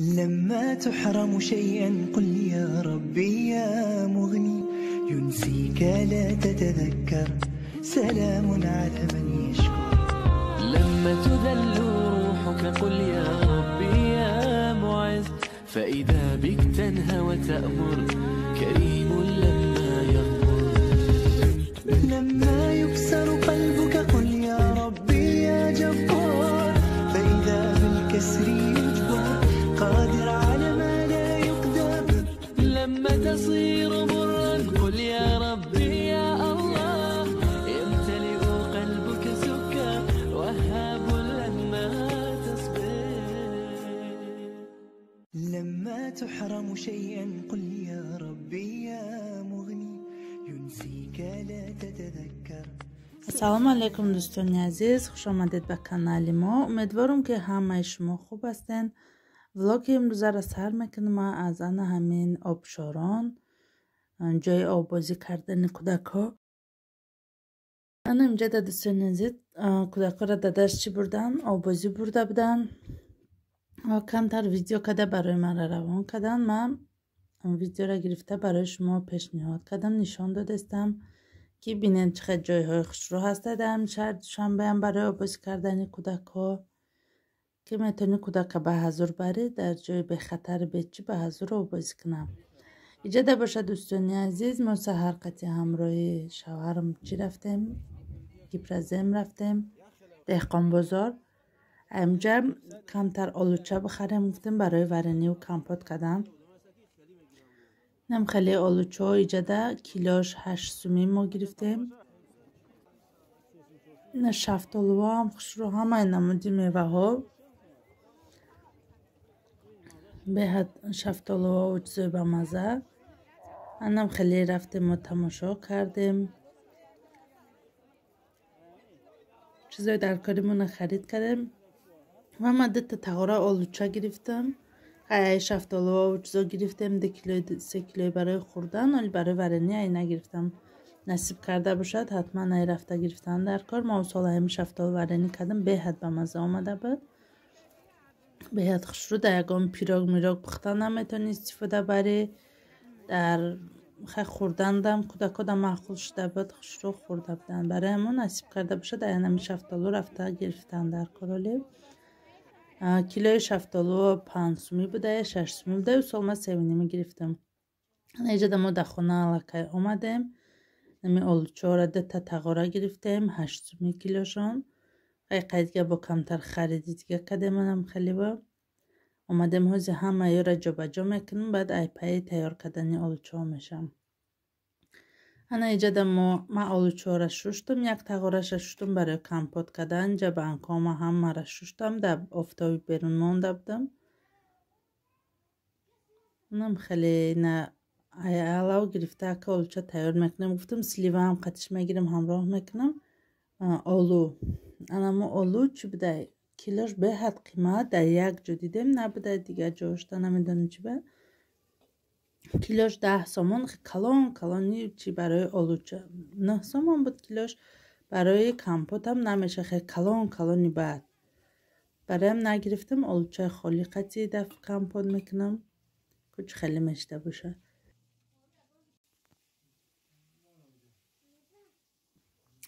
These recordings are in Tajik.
لما تحرم شيئا قل يا ربي يا مغني ينسيك لا تتذكر سلام على من يشكر. لما تذل روحك قل يا ربي يا معز فإذا بك تنهى وتأمر كريم لما يغمر. لما يكسر قلبك قل يا ربي يا جبار فإذا بالكسر يجبر قادر على ما لا يقدر. لما تصير برا قل يا ربي يا الله يمتلئ قلبك سكر وهاب لما تصبر. لما تحرم شيئا قل يا ربي يا مغني ينسيك لا تتذكر. Ассалому алайкум, дӯстони азиз, хуш омадед ба канали мо. Умедворам, ки ҳамаи шумо хуб ҳастен. Влоги имрӯзаро сар мекунам аз ана ҳамин обшорон, ҷои оббозӣ кардани кӯдакҳо. Ана инҷа да, дӯстони азиз, кӯдакҳоро дадаш чӣ бурдан? Оббозӣ бурда буданд. Камтар видео када барои маро равон карданд. Ман видеоро гирифта барои шумо пешниҳод кардам, нишон додастам, ки бинед чӣ қадр ҷойҳои хушрӯ ҳастад дар ҳамин шаҳри Душанбеам барои оббозӣ кардани кӯдакҳо, ки метавонӣ кӯдака ба ҳазур барӣ, дар ҷои бехатари бечӣ ба ҳазур оббозӣ кунам. Иҷода бошад, дӯстони азиз, мо саҳар қати ҳамроҳи шавҳарам чӣ рафтем? Гипрозем рафтем, Деҳқонбозор. Инҷа камтар олуча бихарем, гуфтем, барои варению компот кардан. Инам хеле олучаҳо иҷада килош 8 сумӣ мо гирифтем. Ина шафтолуҳоам хушрӯ, ҳамаи намуди меваҳо. Беҳад шафтолуҳо чизои бамазза. Анам хеле рафтем, мо тамошо кардем. Чизои даркоримонро харид кардем. Ва ман дута тағора олуча гирифтам. Ай шафтолуҳо чизо гирифтем, 2 килои, 3 килои барои хӯрдан, вале барои варенье ай нагирифтам. Насиб карда бошад, ҳатман ай рафта гирифтан дар кор. Мо сол ҳами шафтолу варенье кардем, беҳад бамазза омада буд. Беҳад хушрӯ, дар ягон пирог мирог пухта наметавонӣ истифода барӣ. Дар хай хӯрдандам кӯдакҳо маъқул шуда буд, хушрӯ хӯрда буданд. Барои ҳамон насиб карда бошад, ай ҳами шафтолу рафта гирифтан дар кор. Оле килои шафтолу 5 сумӣ буда я 6 сумӣ буда, ю сол ман севинима гирифтам. Иҷода мо дар хона аллакай омадем. Ҳами олучаҳоро дута тағора гирифтем, 8 сумӣ килошон. Хай қайдга бо камтар хариди дига кардем, манам хелева. Омадем, ҳози ҳамаёро ҷобаҷо мекунем, баъд ай пайи тайёр кардани олучаҳо мешавам. Ана иҷода мо ман олучаҳоро шуштум, як тағораша шуштум барои компот кардан. Инҷа банкҳома ҳамаро шуштам, дар офтоби берун монда будам. Унам хеле ина алав гирифта ака олуча тайёр мекунем. Гуфтам, сливаам қатиш мегирам, ҳамроҳ мекунам. Олу. Анамо олу чӣ будай? Килош беҳад қимат, дар як ҷо дидем, набуда дигар ҷошта, намедонам чӣ ба. Килош 10 сомон, калон калони чи барои олуча 9 сомон буд килош, барои компотам намеша, хеле калон калони бад. Бароям нагирифтам, олучаи холӣ қатӣ даф компот мекунам. Куч хеле мешида бошад.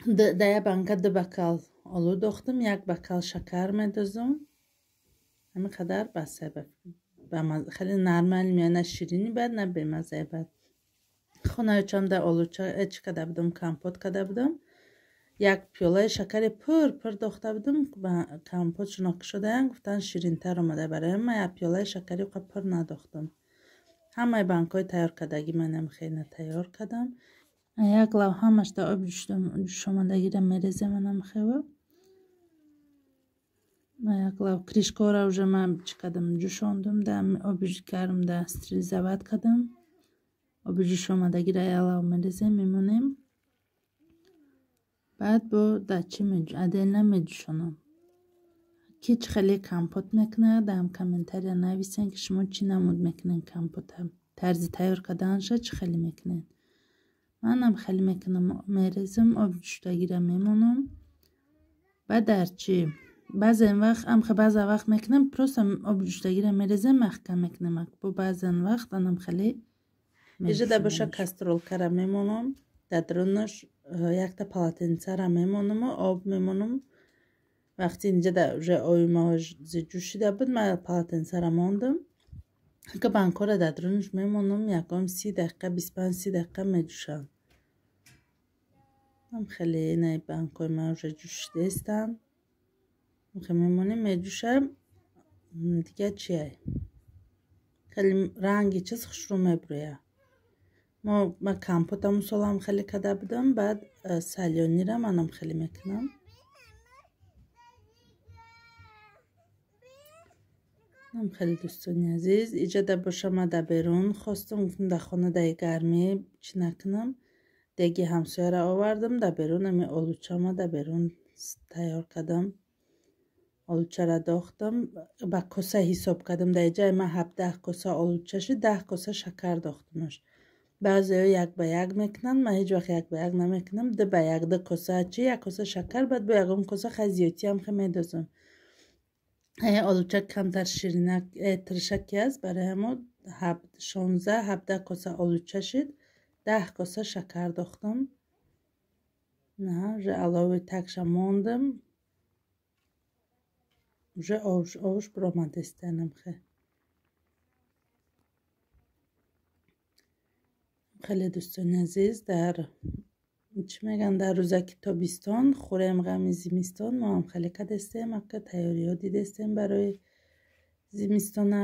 Дар як банка ду бокал олу дохтам, як бокал шакар медозам. Ҳамин қадар басай, хеле нормал меояд, на ширини бад, на бемаззаи бад. Хонаючам дар олуча чӣ карда будам, компот карда будам. Як пиёлаи шакари пур пур дохта будам, компот шуноки шудаям, гуфтанд, ширинтар омада. Барои ман як пиёлаи шакари оқа пур надохтам. Ҳамаи банкҳои тайёр кардагӣ манам хеле тайёр кардам. Як лав ҳамаш дар оби ҷӯшомадагиро мерезем, анам хева. Як лав крышкаҳоро уже ман чӣ кардам, ҷӯшондум, дар оби гарм да стерилизовать кардам. Оби ҷӯшомадагиро як лав мерезем, мемонем. Баъд бо дар чӣ отдельно меҷӯшонам. Ки чӣ хеле компот мекунад, дар комментария нависен, ки шумо чӣ намуд мекунед компота. Тарзи тайёр карданаша чӣ хеле мекунед. Манам хеле мекунам, мерезам, оби ҷӯшидагиро мемонам. Баъд дар чӣ Баъзан вақт амхе баъзан вақт мекунем, просто об ҷӯшидагиро мерезем, маҳкам мекунем. Бо баъзан вақт анам хеле иҷода боша кастролкара мемонам, дар дарунаш якта полотенцара мемонаму об мемонам. Вақти инҷа уже оби ҷӯшида буд, ман полотенцара мондам. Ка банкора дар дарунаш мемонам, ягон 30 дақиқа, 25-30 дақиқа меҷӯшанд. Ам хеле инаи банкои ман уже ҷӯшидаистанд. Хеле мемонем, меҷӯшам. Дига чия? Хеле ранги чиз хушрӯ мебурӯяд. Ма компотам солам хеле када будам, баъд салёнира манам хеле мекунам. Ам хеле дӯстони азиз, иҷода боша ма дар берун хостам, гуфтам дар хона дар гармӣ чӣ накунам. Деги ҳамсояра овардам, дар берун ами олучама дар берун тайёр кардам. Олучара дохтам, ба коса ҳисоб кардам. Дар ҷай ман 17 коса олуча шуд, 10 коса шакар дохтамаш. Баъзеҳо 1 ба 1 мекунанд, ман ҳеҷ вақт 1 ба 1 намекунам. 2 ба 1, 2 коса чи, 1 коса шакар, баъд бо ягон коса хай зиёдтиам хе медозам. Олуча камтар ширинак тиршаки аст, барои ҳамо 16-17 коса олуча шуд, 10 коса шакар дохтам. На, уже алови такша мондам. Уже овш буромадаистанам хе. Хеле дӯстони азиз, дар чӣ мегӯянд, дар рӯзаки тобистон хӯрем ғами зимистон, мо ҳам хеле кадастем, ака тайёриҳо дидастем барои зимистона.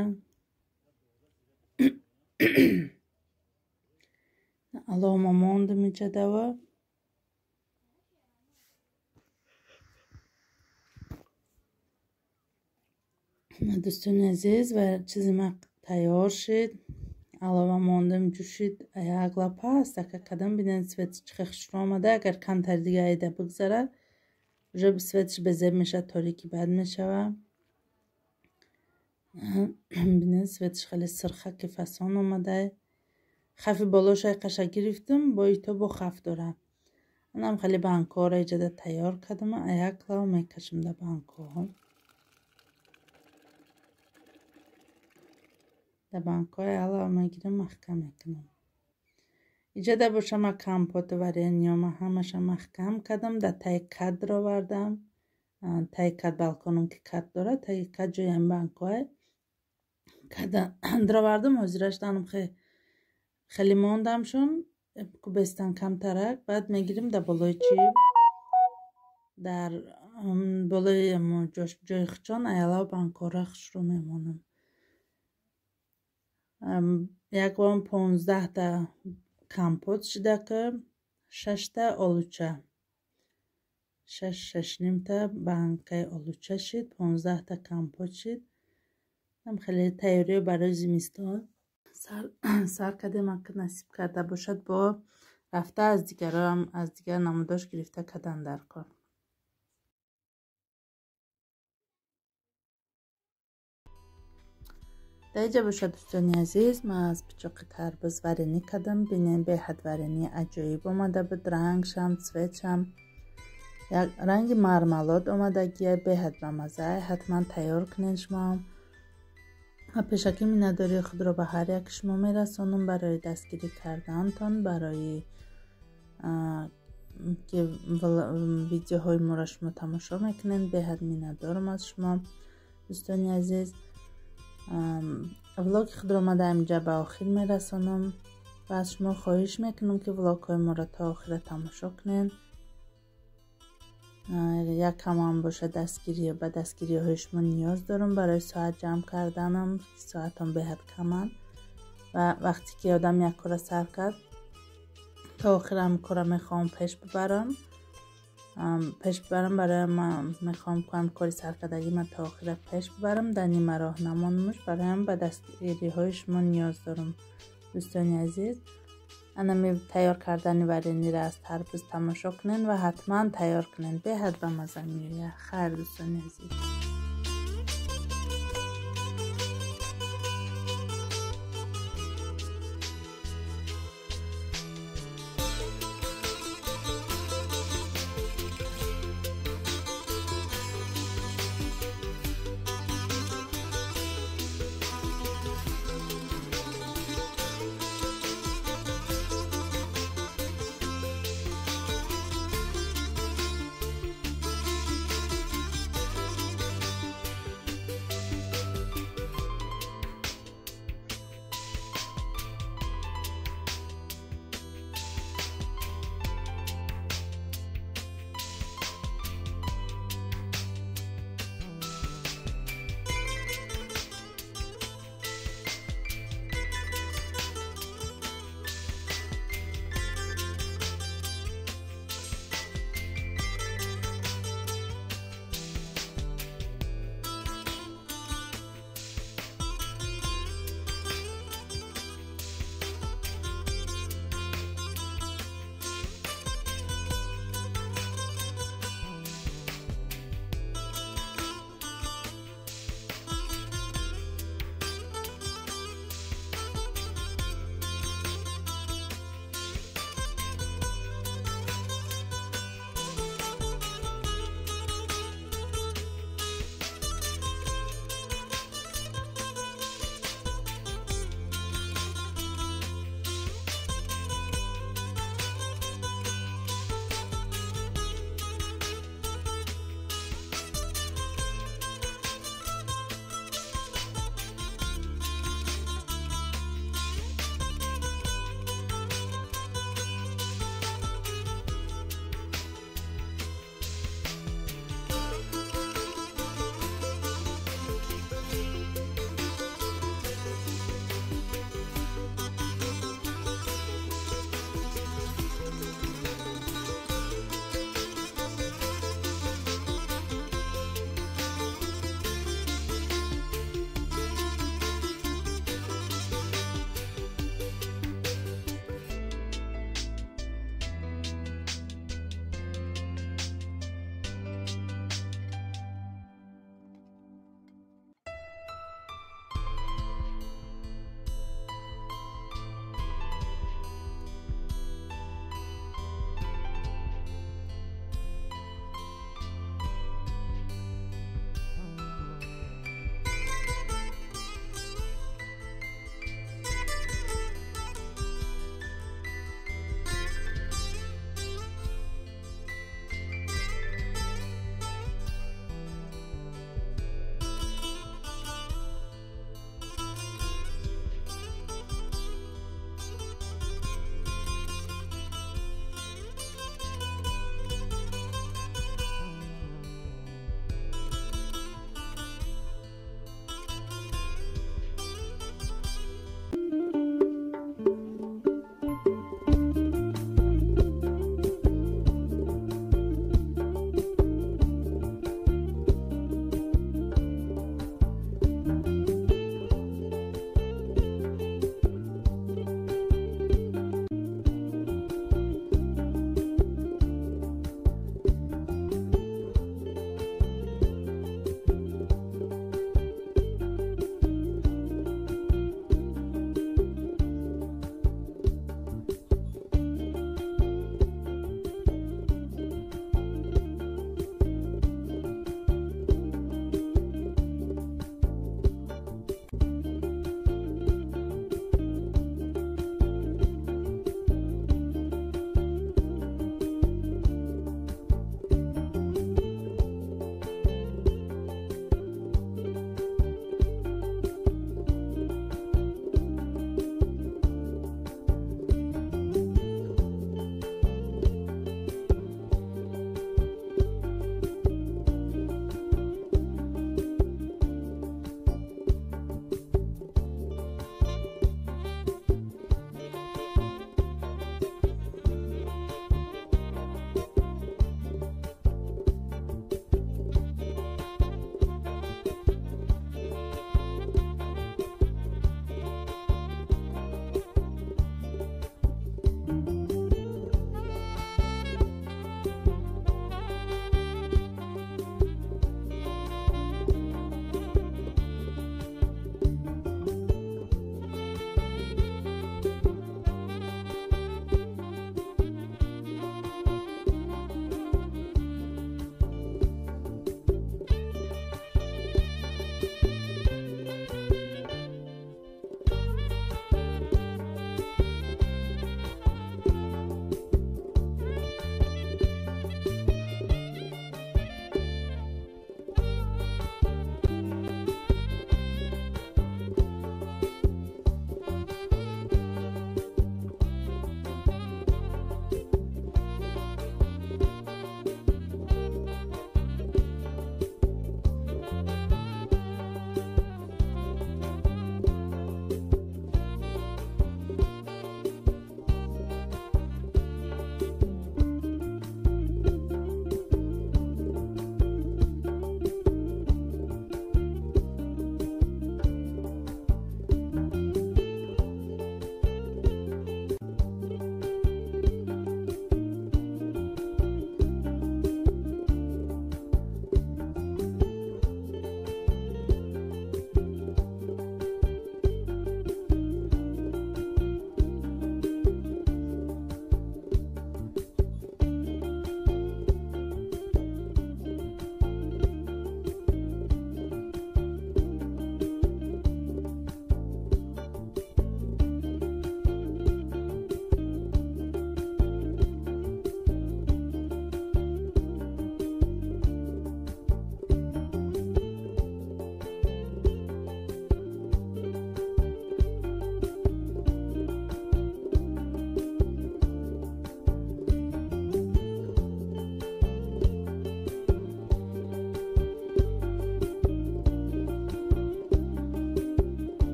Алома мондам иҷадава. Дӯстони азиз, ва чизи ма тайёр шид. Алова мондам, ҷӯшид, як лапа аст, ака кадам бинед цветш чӣ хушрӯ омада. Агар камтар дига айда бигзарад, уже цветш безеб мешавад, торики бад мешавад. Бинед цветш хеле сирхаки фасон омада. Хафи болоша қаша гирифтам, бо ито бо хаф дорам. Анам хеле банкҳоро иҷода тайёр кардам, як лав мекашам дар банкҳо. Дар банкҳои алав мегирам, маҳкам мекунам. Иҷода боша ма компоту вареньёма ҳамаша маҳкам кардам, дар таи кад ровардам. Таи кад балконом ки кад дорад, таи кад ҷои ҳами банкҳое када ровардам. Ҳозираш данам хеле мондамшон, кубестан камтарак. Баъд мегирим дар болои чӣ, дар болои ҷои хучон аялав банкҳоро хушрӯ мемонам. Ягон 15та компот шида, ки 6та олуча, 6-6,5та банкаи олуча шид, 15та компот шид. Ам хеле тайёриҳо барои зимистон сар кардем. Ака насиб карда бошад, бо рафта аз дигарам, аз дигар намудош гирифта кардан дар кор. Дар инҷа бошад дӯстони азиз, ман аз пичоқи тарбуз варенӣ кардам. Бинем, беҳад варенӣ аҷоиб омада буд. Рангшам, цветшам як ранги мармалод омадагия, беҳад бамаза. Ҳатман тайёр кунед шумоам. Пешакӣ миннатдории худро ба ҳар як шумо мерасонам барои дастгирӣ кардантон, барои ки видеоҳои моро шумо тамошо мекунед. Беҳад миннатдорам аз шумо дӯстони азиз. Влоги худро ман дар инҷа ба охир мерасонам ва аз шумо хоҳиш мекунам, ки влогҳои моро то охира тамошо кунед. Як камам бошад ба дастгириҳои шумо ниёз дорам барои соат ҷамъ карданам. Соатам беҳад каманд ва вақте ки одам як кора сар кард, то охир ҳам кора мехоҳам пеш бибарам. Барои ман мехоҳам кам кори саркардагӣ ман то охира пеш бибарам, дар нима роҳ намонамш. Бароям ба дастгириҳои шумо ниёз дорам дӯстони азиз. Анами тайёр кардани варениро аз тарбуз тамошо кунед ва ҳатман тайёр кунед, беҳад ба маза меояд. Хайр дӯстони азиз.